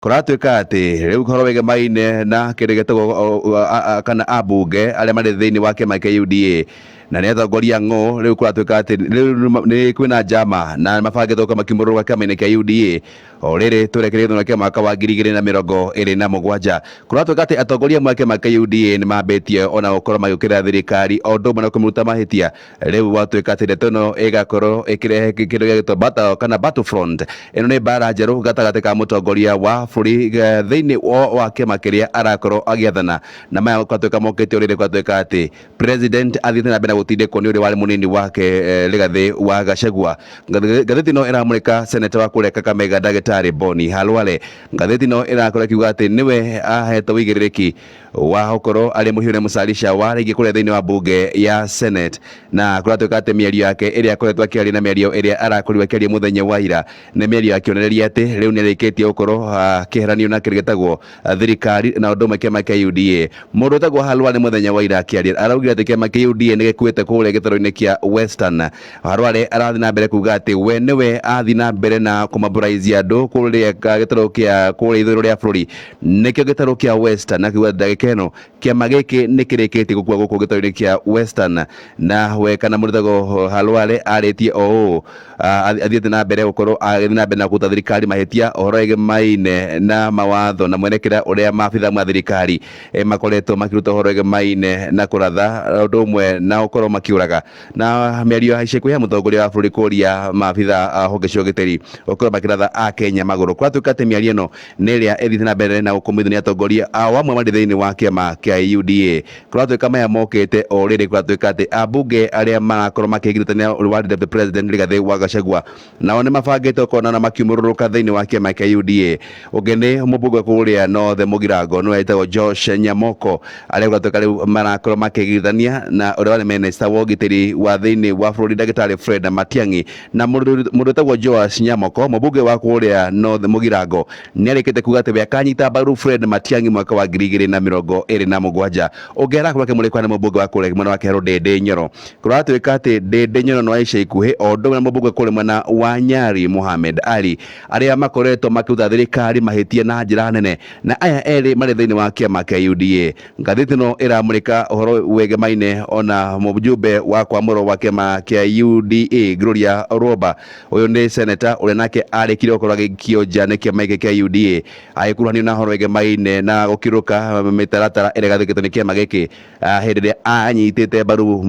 Kũratuĩka atĩ rĩu ũhoro wĩgemaine na kĩndũ gĩtagwo kana ambunge arĩa marĩ thĩinĩ wa kĩama kĩa UDA na nĩ atongoria ng'ũ. Rĩu kũratuĩka atĩ rĩu nĩ kwĩna njama na mabangĩtwo gũkorwo makĩmũrũrũka kĩama-inĩ kĩa UDA o rĩrĩ twerekeire gĩthurano kĩa mwaka wa 2027. Kũratuĩka atĩ atongoria amwe a kĩama kĩa UDA nĩ mambĩtie ona gũkorwo magĩũkĩrĩra thirikari o ũndũ ũmwe na kũmĩruta mahĩtia. Rĩu gwatuĩka atĩ ndeto ĩno ĩgakorwo ĩkĩrehe kĩndũ gĩgĩtwo battle kana battlefront. Ĩno nĩ mbara njerũ gatagatĩ ka mũtongoria wa bũrũri thĩinĩ wa kĩama kĩrĩa arakorwo agĩathana, na maya gwatuĩka mokĩte o rĩrĩ gwatuĩka atĩ president athiĩte na mbere na gũtindĩkwo nĩ ũrĩa warĩ mũnini wake, Rigathĩ wa Gachagua. Ngathĩti ĩno ĩramũrĩka seneta wa kũrĩa Kakamega, ndagĩtarĩ Boni Khalwale. Ngathĩti ĩno ĩrakorwo ĩkiuga atĩ nĩwe ahetwo wĩigĩrĩrĩki wa gũkorwo arĩ mũhiũ na mũcarica wa rĩngĩ kũrĩa thĩinĩ wa bunge ya Senate, na kũratuĩka atĩ mĩario yake ĩrĩa akoretwo akĩaria na mĩario ĩrĩa arakorirwo akĩaria mũthenya wa ira nĩ mĩario ya kĩonereria atĩ rĩu nĩ arĩkĩtie gũkorwo akĩheranio na kĩndũ gĩtagwo thirikari na ũndũ ũmwe kĩama kĩa UDA. Mũndũ ũtagwo Khalwale mũthenya wa ira akĩaria araugire atĩ kĩama kĩa UDA nĩ gĩkuĩte kũrĩa gĩtarũ-inĩ kĩa Western. Khalwale arathiĩ na mbere kuga atĩ we nĩwe athiĩ na mbere na kũmobilize andũ kũrĩa gĩtarũ kĩa kũrĩa ithũĩro rĩa bũrũri, nĩkĩo gĩtarũ kĩa Western, akiuga ndagĩka ĩno kĩama gĩkĩ nĩ kĩrĩkĩtie gũkua gũkũ gĩtarũ-inĩ kĩa Western. Na we kana mũndũ ũtagwo Khalwale arĩtie o ũũ athiĩte na mbere gũkorwo agĩthiĩ na mbere na kũruta thirikari mahĩtia ũhoro wĩgemaine na mawatho na mwerekera ũrĩa maabitha ma thirikari makoretwo makĩruta ũhoro wĩgemaine na kũratha ũndũ ũmwe na gũkorwo makĩũraga. Na mĩario ya ica ikuhĩ ya mũtongoria wa bũrũri kũria maabitha a honge cia ũgitĩri gũkorwo makĩratha a Kenya magũrũ, kũratuĩka atĩ mĩario ĩno nĩ ĩrĩa ĩthiĩte na mbere na gũkũmithio nĩ atongoria ao amwe marĩ thĩinĩ wa kĩama kĩa UDA. Kũratuĩka maya mokĩte o rĩrĩ kũratuĩka atĩ ambunge arĩa marakorwo makĩgiritania wa Deputy President Rigathĩ wa Gachagua nao nĩ mabangĩte gũkorwo na makiumũrũrũka thĩinĩ wa kĩama kĩa UDA. Ũngĩ nĩ mũmbunge kũrĩa North Mũgirango, nĩwe etagwo Josh Nyamoko, arĩa kũratuĩka rĩu marakorwo makĩgiritania na ũrĩa warĩ minista wa ũgitĩri wa thĩinĩ wa bũrũri, ndagĩtarĩ Fred Matiang'i. Na mũndũ wĩtagwo Joash Nyamoko, mũmbunge wa kũrĩa North Mũgirango, nĩ arĩkĩte kuga atĩ we akanyita mbaru Fred Matiang'i mwaka wa 2027. Ũngĩ arakorwo akĩmũrĩkwa nĩ mũmbunge wa kũrĩa mwena wa Kĩharũ, Ndĩndĩ Nyoro. Kũratuĩka atĩ Ndĩndĩ Nyoro nĩ wa ica ikuhĩ o ũndũ ũmwe na mũmbunge kũrĩa mwena wa Nyari, Mohamed Ali, arĩa makoretwo makĩruta thirikari mahĩtia na njĩra nene, na aya erĩ marĩ thĩinĩ wa kĩama kĩa UDA. Ngathĩti ĩno ĩramũrĩka ũhoro wĩgemaine ona mũjumbe wa kwamũrwo wa kĩama kĩa UDA, Gloria Orwoba. Ũyũ nĩ seneta ũrĩa nake arĩkire gũkorwo agĩikio nja nĩ kĩama gĩkĩ kĩa UDA agĩkuruhanio na ũhoro wĩgemaine na gũkĩrũka mĩtaratara ĩrĩa ĩgathĩkĩtwo nĩ kĩama gĩkĩ hĩndĩ ĩrĩa anyitĩte mbaru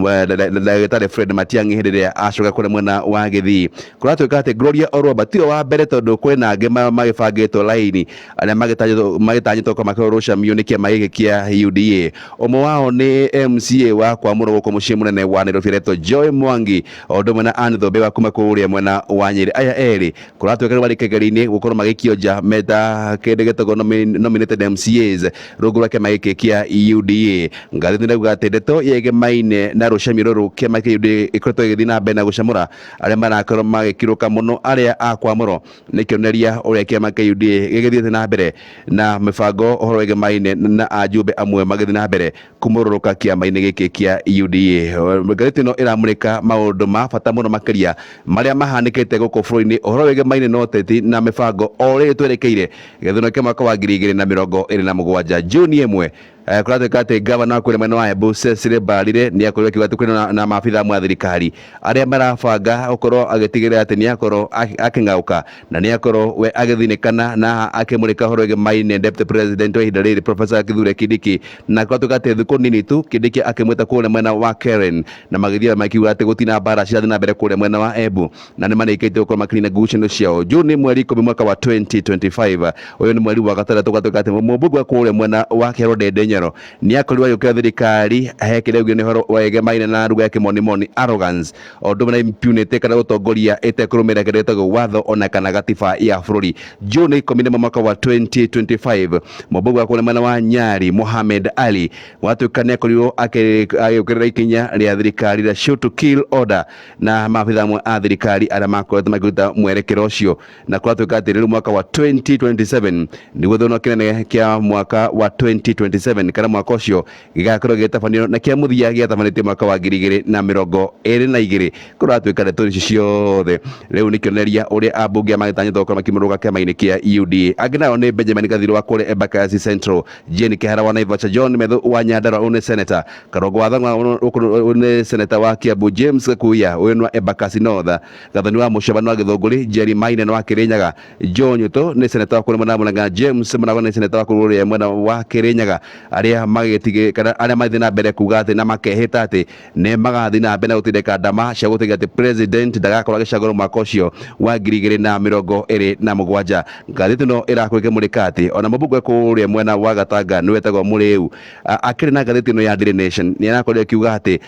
ndagĩtarĩ Fred Matiang'i hĩndĩ ĩrĩa acoka kũrĩa mwena wa Gĩthii. Kũratuĩka atĩ Gloria Orwoba tiwe wa mbere, tondũ kwĩna angĩ magĩbangĩtwo laini arĩa magĩtanyĩtwo gũkorwo makĩrwo rũcamio nĩ kĩama gĩkĩ kĩa UDA. Ũmwe wao nĩ MCA wa kwamũrwo gũkũ mũciĩ mũnene wa Nairobi aretwo Joy Mwangi, o ũndũ ũmwe na Anne Thũmbĩ wa kuma kũrĩa mwena wa Nyĩrĩ. Aya erĩ kũratuĩka nĩ marĩ kĩgerio-inĩ gũkorwo magĩikio nja meta kĩndũ gĩtagwo nominated MCAs rungu rwa kĩama gĩkĩ kĩa UDA. Ngathĩti ĩrauga atĩ ndeto yegemaine na rũcamio rũrũ kĩama kĩa UDA ĩkoretwo ĩgĩthiĩ na mbere na gũcamũra arĩa marakorwo magĩkirũka mũno arĩa a kwamũrwo nĩ kĩonereria ũrĩa kĩama kĩa UDA gĩgĩthiĩte na mbere na mĩbango ũhoro wĩgemaine na ajumbe amwe magĩthiĩ na mbere kumũrũrũka kĩama-inĩ gĩkĩ kĩa UDA. Ngathĩti ĩno ĩramũrĩka maũndũ ma bata mũno makĩria marĩa mahanĩkĩte gũkũ bũrũri-inĩ ũhoro wĩgemaine na ũteti na mĩbango o rĩrĩ twerekeire gĩthurano kĩa mwaka wa 2027 Juni 1. Kũratuĩka atĩ gavana wa kũrĩa mwena wa Embu, Cecily Mbarire, nĩ akorirwo akiuga atĩ kwĩna na maabitha amwe a thirikari arĩa marabanga gũkorwo agĩtigĩrĩra atĩ nĩ akorwo akĩng'aũka na nĩ akorwo we agĩthinĩkana na akĩmũrĩka ũhoro wĩgemaine Deputy President wa ihinda rĩrĩ, Professor Kithure Kindiki. Na kũratuĩka atĩ thikũ nini tu Kindiki akĩmwĩta kũrĩa mwena wa Karen na magĩthiĩ makiuga atĩ gũtina mbara cirathiĩ na mbere kũrĩa mwena wa Embu na nĩ marĩkĩtie gũkorwo makĩnina ngucanio ciao. Juni mweri 10 mwaka wa 2025, ũyũ nĩ mweri wa gatandatũ, gwatuĩka atĩ mũmbunge wa kũrĩa mwena wa Kĩharũ, Ndĩndĩ Nyoro, nĩ akorirwo agĩũkĩra thirikari he kĩrĩa augire nĩ ũhoro wegemaine na lugha ya kĩmonimoni arrogance o ũndũ ũmwe na impunity kana gũtongoria ĩtekũrũmĩrĩra kĩrĩa gĩtagwo watho ona kana gatiba ya bũrũri. Juni 11 mwaka wa 2025, mũmbunge wa kũrĩa mwena wa Nyari, Mohamed Ali, gwatuĩka nĩ akorirwo agĩũkĩrĩra ikinya rĩa thirikari rĩa shoot to kill order na maabitha amwe a thirikari arĩa makoretwo makĩruta mwerekera ũcio. Na kũratuĩka atĩ rĩu mwaka wa 2027 nĩguo gĩthurano kĩnene kĩa mwaka wa 2027. 2027 kana mwaka ũcio gĩgakorwo gĩgĩtabanio na kĩa mũthia gĩatabanĩtio mwaka wa 2022. Kũratuĩka ndeto ici ciothe rĩu nĩ kĩonereria ũrĩa ambunge magĩtanyĩtwo gũkorwo makĩmũrũga kĩama-inĩ kĩa UDA. Angĩ nao nĩ Benjamin Gathiru wa kũrĩa Embakasi Central, Jane Kihara wa Naivasha, John Methu wa Nyandarua ũyũ nĩ senator, Karongo wa Thang'wa ũyũ nĩ senator wa Kiambu, James Gakuya ũyũ nĩ wa Embakasi North, Gathoni wa Mũcaba nĩ wa Gĩthũngũri, Jerry Maina nĩ wa Kĩrĩnyaga, Joe Nyuto nĩ senator wa kũrĩa mwena wa Murang'a, James Mũnagwa nĩ senator wa kũrĩa mwena wa Kĩrĩnyaga, arĩa magĩtigĩ kana arĩa magĩthiĩ na mbere kuga atĩ na makehĩta atĩ nĩ magathiĩ na mbere na gũtindĩka ndama cia gũtiga atĩ president ndagakorwo agĩcagũrwo mwaka ũcio wa 2027. Ngathĩti ĩno ĩrakorwo ĩkĩmũrĩka atĩ ona mũmbunge kũrĩa mwena wa Gatanga nĩwe wetagwo Mũrĩu akĩrĩ na ngathĩti ĩno ya Daily Nation nĩ arakorirwo akiuga atĩ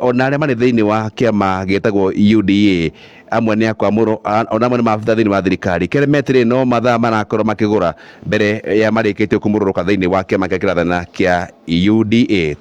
ona arĩa marĩ thĩinĩ wa kĩama gĩtagwo UDA amwe nĩ akwamũrwo, ona amwe nĩ maabitha thĩinĩ wa thirikari kĩrĩa metirĩ no mathaa marakorwo makĩgũra mbere ya marĩkĩtie kũmũrũrũka thĩinĩ wa kĩama kĩrĩa kĩrathana kĩa UDA.